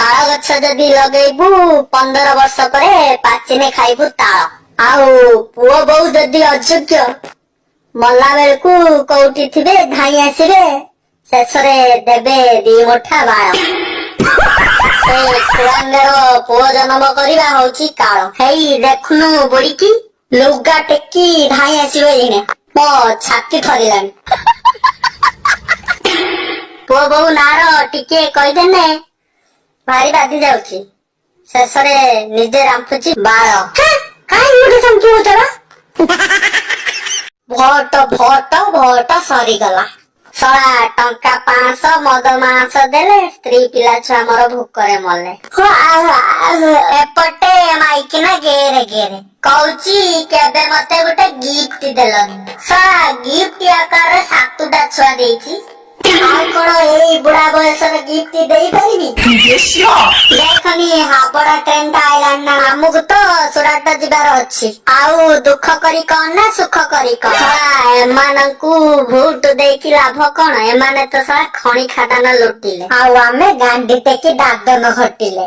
ତାଳ ଗଛ ଯଦି ଲଗେଇବୁ, 15 ବର୍ଷ ପରେ ପାଚିନେ ଖାଇବୁ ତାଳ। ଆଉ ପୁଅ ବୋହୂ ଯଦି ଅଯୋଗ୍ୟ, ମଲା ବେଳକୁ କୋଉଠି ଥିବେ ଧାଇଁ ଆସିବେ, ଶେଷରେ ଦେବେ ଦି ମୁଠା ବାଳ। ସେ କୁଳାଙ୍ଗାର ପୁଅ ଜନ୍ମ କରିବା ହଉଛି କାଳ। ହେଇ ଦେଖୁନୁ, ବୁଢୀକି ଲୁଗା ଟେକି ଧାଇଁ ଆସିବ ଏଇନେ, ମୋ ଛାତି ଥରିଲାଣି। ପୁଅ ବୋହୂ ନାର ଟିକେ କହିଦେନେ ଭାରି ବାଧି ଯାଉଛି, ଶେଷରେ ନିଜେ ରାମ୍ପୁଛି ବାଳ। କାହିଁ ଗୋଟେ ସେମିତି ହଉଛ? ଭୋଟ ଭୋଟ ଭୋଟ ସରିଗଲା। ଶଳା ଟଙ୍କା 500, ମଦ ମାଂସ ଦେଲେ, ସ୍ତ୍ରୀ ପିଲା ଛୁଆ ମୋର ଭୋକରେ ମଲେ। ଏପଟେ ମାଇକିନା ଗେରେ ଗେରେ କହୁଛି, କେବେ ମତେ ଗୋଟେ ଗିଫ୍ଟ ଦେଲନି? ଶଳା ଗିଫ୍ଟ ଆକାରରେ ସାତଟା ଛୁଆ ଦେଇଛି, ଆଉ କଣ ଏଇ ବୁଢା ବୟସରେ ଗିଫ୍ଟ ଦେଇପାରିବି? ଦେଖନି, ହାବଡା ଟ୍ରେନ ଟା ଆଇଲାଣି ନା? ଆମକୁ ତ ସୁରାଟ ଯିବାର ଅଛି। ଆଉ ଦୁଃଖ କରି କଣ ନା ସୁଖ କରି କଣ? ଶଳା ଏମାନଙ୍କୁ ଭୋଟ ଦେଇକି ଲାଭ କଣ? ଏମାନେ ତ ଶଳା ଖଣି ଖାଦାନ ଲୁଟିଲେ, ଆଉ ଆମେ ଗାଣ୍ଡି ଟେକି ଦାଦନ ଖଟିଲେ।